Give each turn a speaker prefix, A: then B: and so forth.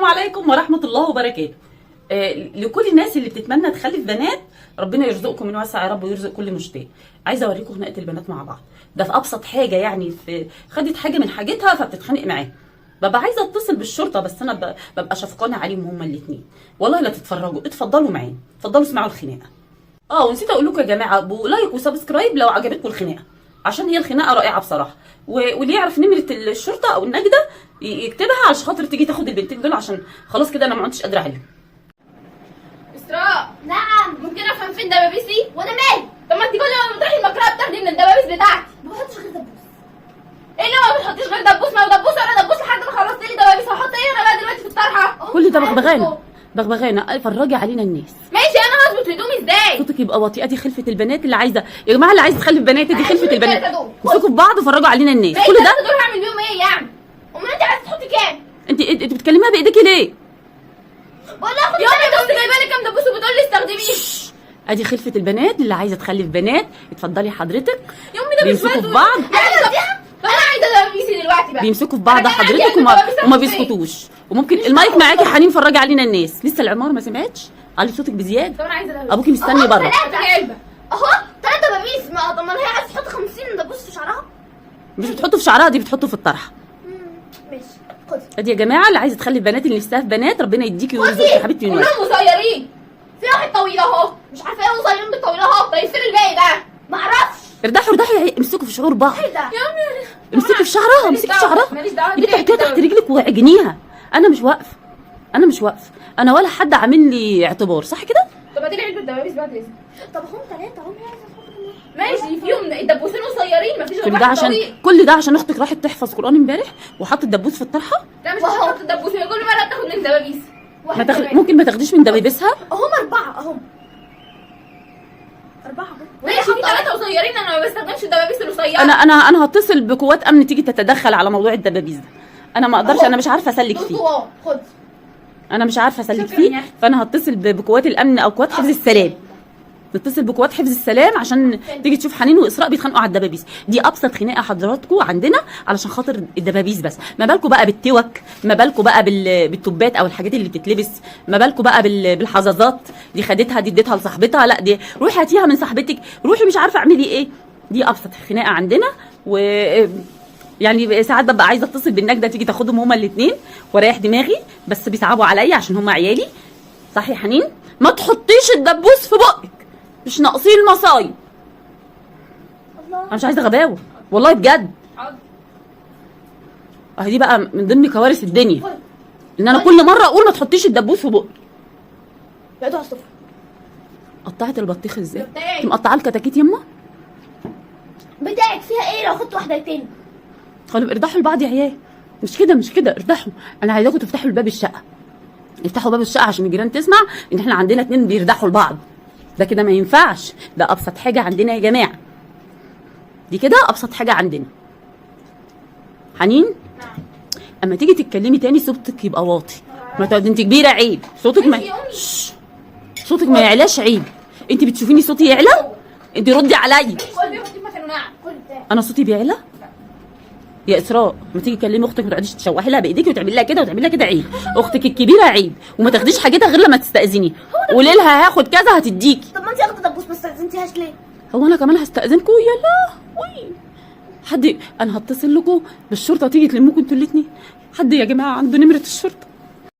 A: السلام عليكم ورحمة الله وبركاته. لكل الناس اللي بتتمنى تخلف بنات، ربنا يرزقكم من واسع يا رب ويرزق كل مشتاق. عايزه اوريكم خناقه البنات مع بعض، ده في ابسط حاجة، يعني في خدت حاجة من حاجتها فبتتخانق معاه. ببقى عايزه اتصل بالشرطة، بس انا ببقى شفقانه عليهم هما الاثنين. والله لا تتفرجوا، اتفضلوا معانا، اتفضلوا اسمعوا الخناقة. ونسيت اقول لكم يا جماعة، like و subscribe لو عجبتكم الخناقة، عشان هي الخناقة رائعة بصراحة. واللي يعرف نمره الشرطة او النجده يكتبها عشان خاطر تيجي تاخد البنتين دول، عشان خلاص كده انا ما عدتش قادرة عليهم.
B: اسراء.
C: نعم.
B: ممكن افهم فين دبابيسي؟
C: وانا مالي؟
B: طب ما انت كل ما بتروحي المقرأة بتاخدي من الدبابيس بتاعتي.
C: ما بحطش غير دبوس.
B: ايه اللي ما بتحطيش غير دبوس؟ ما هو دبوس ورا دبوس لحد ما خلصت لي دبابيس. هحط ايه انا بقى دلوقتي في الطرحة؟
A: كل ده بغبغانه بغبغانه، فرجي علينا الناس.
B: ماشي، انا هظبط هدومي ازاي؟
A: صوتك يبقى واطي. ادي خلفه البنات اللي عايزه يا جماعة، اللي عايز تخلف بنات ادي خلفه البنات. امسكوا في بعض وفرجوا علينا الناس.
B: ماشي،
A: كل ده
B: دول هعمل بيهم ايه يعني؟
C: امال انت عايزه تحطي كام؟
A: انت بتكلميها بايديكي ليه؟
C: بقول لها خدي.
B: يا امي بصي، جايبه لي كام دبوس وبتقول لي استخدميه.
A: ادي خلفه البنات اللي عايزه تخلف بنات، اتفضلي حضرتك.
B: يا امي ده مش
A: بيمسكوا
B: وقت.
A: في بعض.
B: انا بديها، انا عايزه دبابيسي دلوقتي بقى.
A: بيمسكوا في بعض
B: أنا كان عندي
A: حضرتك وما
B: دبابيس
A: وما
B: أحط فين؟
A: بيسكتوش. وممكن المايك معاكي يا حنين، فرجي علينا الناس، لسه العمارة ما سمعتش. علي صوتك بزيادة،
B: طب انا عايزه دبابيس.
A: ابوكي مستني بره.
B: هاتي علبة.
C: اهو 3 دبابيس. ما طب ما هي عايزه تحط 50 دبوس في شعرها.
A: مش بتحطه في شعرها، دي بتحطه في الطرحة.
C: ماشي خدي.
A: ادي يا جماعة اللي عايزه تخلف بنات، اللي نفسها في بنات، ربنا يديكي ويرزقك يا حبيبتي من واسع.
B: كلهم قصيرين، في واحد طويل اهو، مش عارفه ايه قصيرين بالطويل اهو. طيب فين الباقي بقى؟
C: ما اعرفش.
A: ارتاحوا ارتاحوا يا عيال، امسكوا في شعور بعض.
C: ايه ده؟
B: يا امي
A: امسكي في شعرها، امسكي في شعرها.
B: ماليش دعوه.
A: يا بنتي حطيها تحت رجلك وعجنيها. انا مش واقفة، انا مش واقفة، انا ولا حد عامل لي اعتبار، صح كده؟
B: طب هاتي لي علبة دبابيس بعد اذنك.
C: طب هم 3 هم هي عايزه تحط كام واحد؟
B: ماشي، فيهم الدبوسين قصيرين، مفيش غير
A: كل ده
B: واحد
A: عشان
B: طويل.
A: كل ده عشان اختك راحت تحفظ قران امبارح وحطت دبوس في الطرحة.
B: لا مش هحط الدبوس، هي كل مرة بتاخد من دبابيس.
A: ما تاخد، ممكن ما تاخديش من دبابيسها.
C: هم 4، اهم 4 اهم.
B: ماشي، في 3 قصيرين، انا ما بستخدمش الدبابيس القصيرة.
A: انا هتصل بقوات امن تيجي تتدخل على موضوع الدبابيس ده. انا ما اقدرش، انا مش عارفه اسلك
C: دول
A: فيه.
C: طوال، خدي.
A: انا مش عارفه اسلك
B: شكراً
A: فيه،
B: يا أختي.
A: فانا هتصل بقوات الامن او قوات حفظ السلام. نتصل بقوات حفظ السلام عشان تيجي تشوف حنين واسراء بيتخانقوا على الدبابيس. دي ابسط خناقه حضراتكم عندنا علشان خاطر الدبابيس بس. ما بالكم بقى بالتوك، ما بالكم بقى بالتوبات او الحاجات اللي بتتلبس، ما بالكم بقى بالحظاظات. دي خدتها، دي اديتها لصاحبتها، لا دي روحي هاتيها من صاحبتك، روحي مش عارفه اعملي ايه. دي ابسط خناقه عندنا. و يعني ساعات ببقى عايزه اتصل بالنجده تيجي تاخدهم هما الاثنين واريح دماغي، بس بيصعبوا عليا عشان هما عيالي. صح يا حنين؟ ما تحطيش الدبوس في بقك، مش ناقصين المصايب.
C: الله.
A: انا مش عايزه غباوه والله بجد.
B: حاضر.
A: اهي دي بقى من ضمن كوارث الدنيا، ان انا كل مرة اقول ما تحطيش الدبوس في بقك.
C: بقيتوا على السفرة.
A: قطعت البطيخ ازاي؟
B: بتاعي.
A: انت مقطعه الكتاكيت يما؟
C: بتاعك فيها ايه لو خدت واحدة تاني؟
A: خلوا ارتاحوا لبعض يا عيال. مش كده مش كده، ارتاحوا. انا عايزاكم تفتحوا الباب الشقة، افتحوا باب الشقة عشان الجيران تسمع ان احنا عندنا 2 بيردحوا لبعض. ده كده ما ينفعش، ده ابسط حاجة عندنا يا جماعة، دي كده ابسط حاجة عندنا. حنين، اما تيجي تتكلمي تاني صوتك يبقى واطي، ما تقعد انت كبيرة عيب صوتك ما
B: ماشي يا أمي.
A: شش. صوتك ما يعلاش عيب. انت بتشوفيني صوتي يعلى؟ انت ردي عليا.
B: خدي حطي مكانه. نعم.
C: خدي بتاعك.
A: انا صوتي بيعلى يا اسراء؟ ما تيجي تكلمي اختك ما تقعديش تشوحي لها بايديكي وتعملي لها كده وتعملي لها كده، عيب. اختك الكبيرة عيب، وما تاخديش حاجتها غير لما تستاذني. قولي لها هاخد كذا هتديكي.
C: طب ما انت اخده دبوس ما استاذنتيهاش ليه؟
A: هو انا كمان هستاذنكم؟ يا لهوي، حد، انا هتصل لكم بالشرطة تيجي تلموكم انتوا الاثنين. حد يا جماعة عنده نمره الشرطة؟